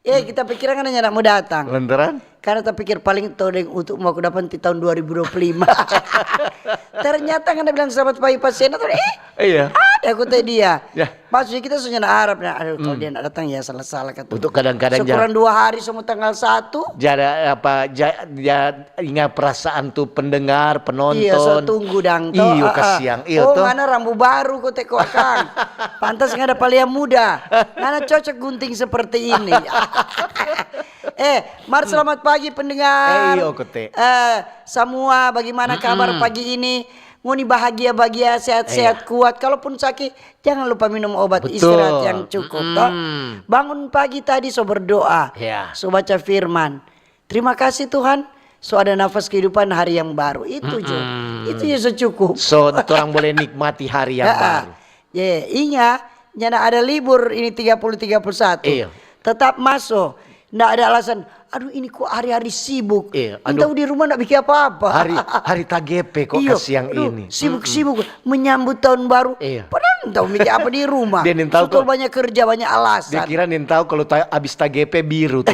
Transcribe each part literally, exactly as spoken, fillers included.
Eh, kita pikir kan nyanda mo datang. Lantaran? Karena ta pikir paling to deng untuk mo aku dapat di tahun dua ribu dua puluh lima. Ternyata ngana bilang selamat pagi pa Sena, tapi, eh, Iya. ada kote dia. Ya. Maksudnya kita so nyanda harap, nah, aduh, kalau dia ndak datang ya salah-salah kata. Untuk kadang-kadang Sekurang dua hari semua tanggal satu. Jada apa ja, ja, inga perasaan tu pendengar, penonton. Iya, so tunggu dang to. Iyo, Ah, ah. kasiang. Iyo Oh, to. Ngana rambu baru kote ko akang. Pantas ngana palia muda. Ngana cocok gunting seperti ini. Eh, mar selamat pagi pendengar. Eh, iyo, kote. Eh, semua bagaimana kabar pagi ini? Ngoni bahagia-bagia, sehat-sehat, kuat. Kalaupun sakit, jangan lupa minum obat, Betul. Istirahat yang cukup, toh. Bangun pagi tadi so berdoa, Ya. So baca firman. Terima kasih Tuhan, so ada nafas kehidupan hari yang baru. Itu jo. Itu jo so cukup. So, orang boleh nikmati hari yang Ha-ha. baru. Ya, inga, nyanda ada libur ini tiga puluh tiga puluh satu. Iya. Tetap maso. Ndak ada alasan, aduh ini kok hari-hari sibuk. Iya, Entah aduh. Di rumah ndak bikin apa-apa. Hari hari tagepe kok Iyo, kasiang aduh, ini. Sibuk-sibuk menyambut tahun baru. Iya. Padahal entah bikin apa di rumah. Dia nintau Sotol kok. Banyak kerja, banyak Dia alasan. Kira nintau kalau ta- abis tagepe biru tuh.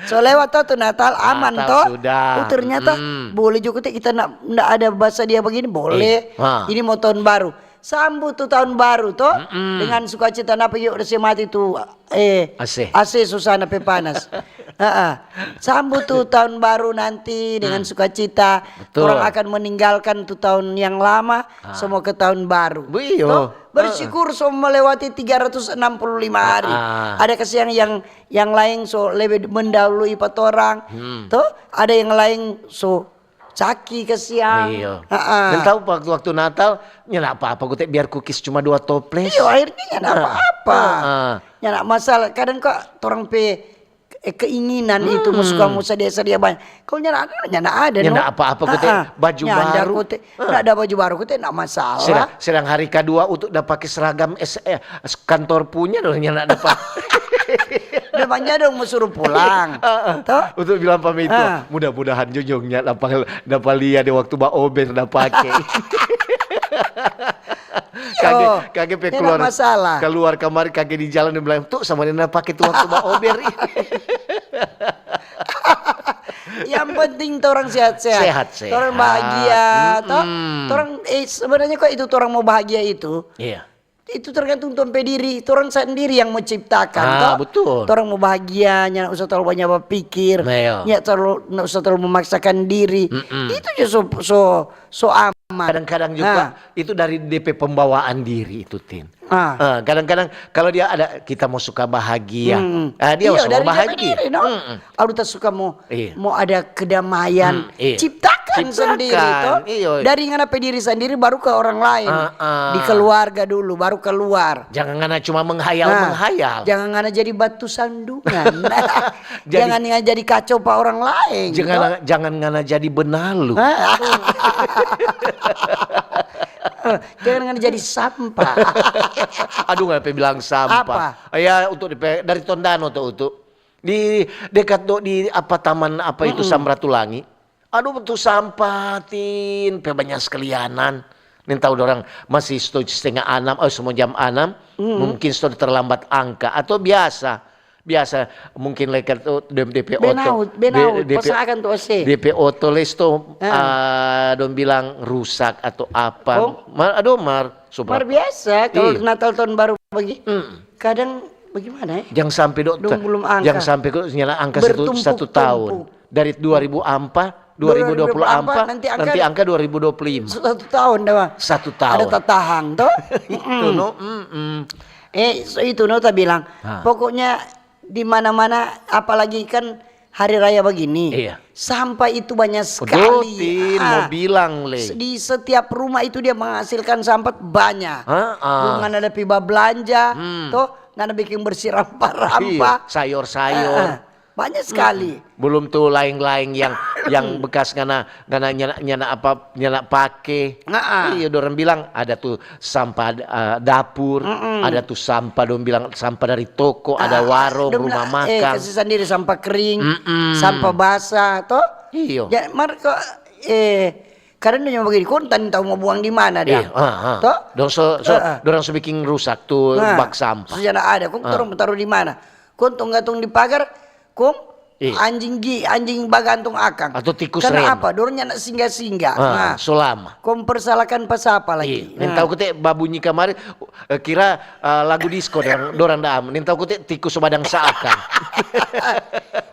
So lewat to tu Natal aman Natal to. Sudah. Oh, ternyata boleh juga teh kita nak ndak ada bahasa dia begini boleh. Iya. Ha. Ini mau tahun baru. Sambut tu tahun baru to dengan sukacita. Napa yuk udah mati tu eh A C. A C susana pe panas. Heeh. Sambut tu tahun baru nanti dengan sukacita. Betul. Orang akan meninggalkan tu tahun yang lama, semua ke tahun baru. Bu, iyo. To? Bersyukur so melewati tiga ratus enam puluh lima hari. Ah. Ada kasiang yang yang lain so lebih mendahului pa torang. To? Ada yang lain so caki kasiang. Iyo. Heeh. Dan tahu waktu waktu Natal, ya nggak apa-apa, gue biar kukis cuma dua toples. Iyo, akhirnya nggak apa-apa. Heeh. Ya nggak masalah. Kadang kok orang pe eh, keinginan itu mau suka mau sedia-sedia banyak. Kalau nyanda ada, nyanda ada. Nyanda No? apa-apa, kote Heeh. baju Nyanda, baru. Kote, nggak ada baju baru, kote nggak masalah. Sedang, sedang hari kedua untuk dapat pakai seragam S, eh, kantor punya dong yang nggak dapat. Memangnya dong mau suruh pulang. Toh? Untuk bilang pamit itu, Ah. Mudah-mudahan jujungnya dapat dapat lia di waktu ba ober dapat pakai. Kage Oh, kage pe ya, keluar nggak masalah. Keluar kamari kage di jalan dia bilang tuh sama dia pakai tuh waktu ba ober. Yang penting orang sehat-sehat. Sehat-sehat. Orang bahagia, toh? Orang eh sebenarnya kok itu orang mau bahagia itu. Iya. Itu tergantung tong pe diri, orang sendiri yang mau ciptakan. Ah, Toh? Betul. Orang mau bahagia, nyanda usah terlalu banyak berpikir. Nah, iya. Nyanda terlalu, nyanda usah terlalu memaksakan diri. Itu juga so so so aman. Kadang-kadang juga Ah. Itu dari D P pembawaan diri itu, Tin. Ah. Eh, kadang-kadang kalau dia ada kita mau suka bahagia, Hmm. ah, dia Iyo, harus dari mau bahagia. Diri, no? Mm-mm. Aduh, tak suka mau Iya. mau ada kedamaian, Hmm, iya. Ciptakan Ciptakan, sendiri toh. Iyo. Dari ngana pe diri sendiri baru ke orang lain. Ah, ah. Di keluarga dulu, baru keluar. Jangan ngana cuma menghayal-menghayal. Jangan ngana jadi batu sandungan. Jadi- Jangan ngana jadi kacau pa orang lain. Jangan jangan ngana jadi benalu. Ah. Jangan ngana jadi sampah. Aduh, ngapa bilang sampah? Apa? Ya untuk di, dari Tondano tuh, untuk di dekat do di apa taman apa itu Samratulangi. Aduh, tuh sampah, Tin, pe banyak sekalianan. Nih tahu orang masih sto setengah enam, oh semua jam enam, mungkin sto terlambat angka atau biasa. Biasa mungkin lekat tu dem D P oto. Benaut, benaut, D P, pasakan tu O C. D P oto lesto, Ah. ah, dong bilang rusak atau apa. Oh. Mar, aduh, mar, super. Mar biasa kalau Iya. Natal tahun baru bagi. Mm. Kadang bagaimana ya? Jangan sampai dok, Dong belum angka. Jangan sampai kok nyala angka satu, Bertumpuk-tumpuk. Satu tahun. Dari dua ribu empat, dua ribu dua puluh empat, Nanti angka- nanti angka dua ribu dua puluh lima. Satu tahun dah. Satu tahun. Ada tatahang toh. Itu no, mm-mm. Eh, so itu no ta bilang. Ha. Pokoknya di mana-mana, apalagi kan hari raya begini. Iya. Sampah itu banyak sekali. Tin, Ah. Mau bilang le. Di setiap rumah itu dia menghasilkan sampah banyak. Ah, ah. Ngana ada pi babelanja, Hmm. toh, ngana bikin bersih rampa-rampa. Iya, sayur-sayur. Ah, ah. Banyak sekali. Belum tuh laing-laing yang yang bekas ngana ngana nyana, nyana apa nyana pake. Ah, ah. Iya, orang bilang ada tuh sampah eh, dapur, ada tuh sampah dong bilang sampah dari toko, ada Ah, warung, dong rumah na-, eh, makan. Kasih sendiri sampah kering, Mm-mm. sampah basah, toh? Iyo. Ya, mar kok eh Kadang dia bagini, kong tau mo buang di mana dia. Iya, ah, ah. Toh? Dong so, so, Ah, ah. Dorang so biking rusak tu Nah, bak sampah. Sejana ada, kong torang taru di mana? Kong tong gantung di pagar, kong Iya. anjing gi, anjing bagantung akang. Atau tikus Karena ren. Apa? Dorang nyanda singgah-singgah. Ah, Nah, so lama. Kong persalahkan pa sapa lagi? Iya, nintau kote babunyi kamari, eh, kira eh, lagu disko dorang, dorang daam. Nintau kote tikus so badangsa akang.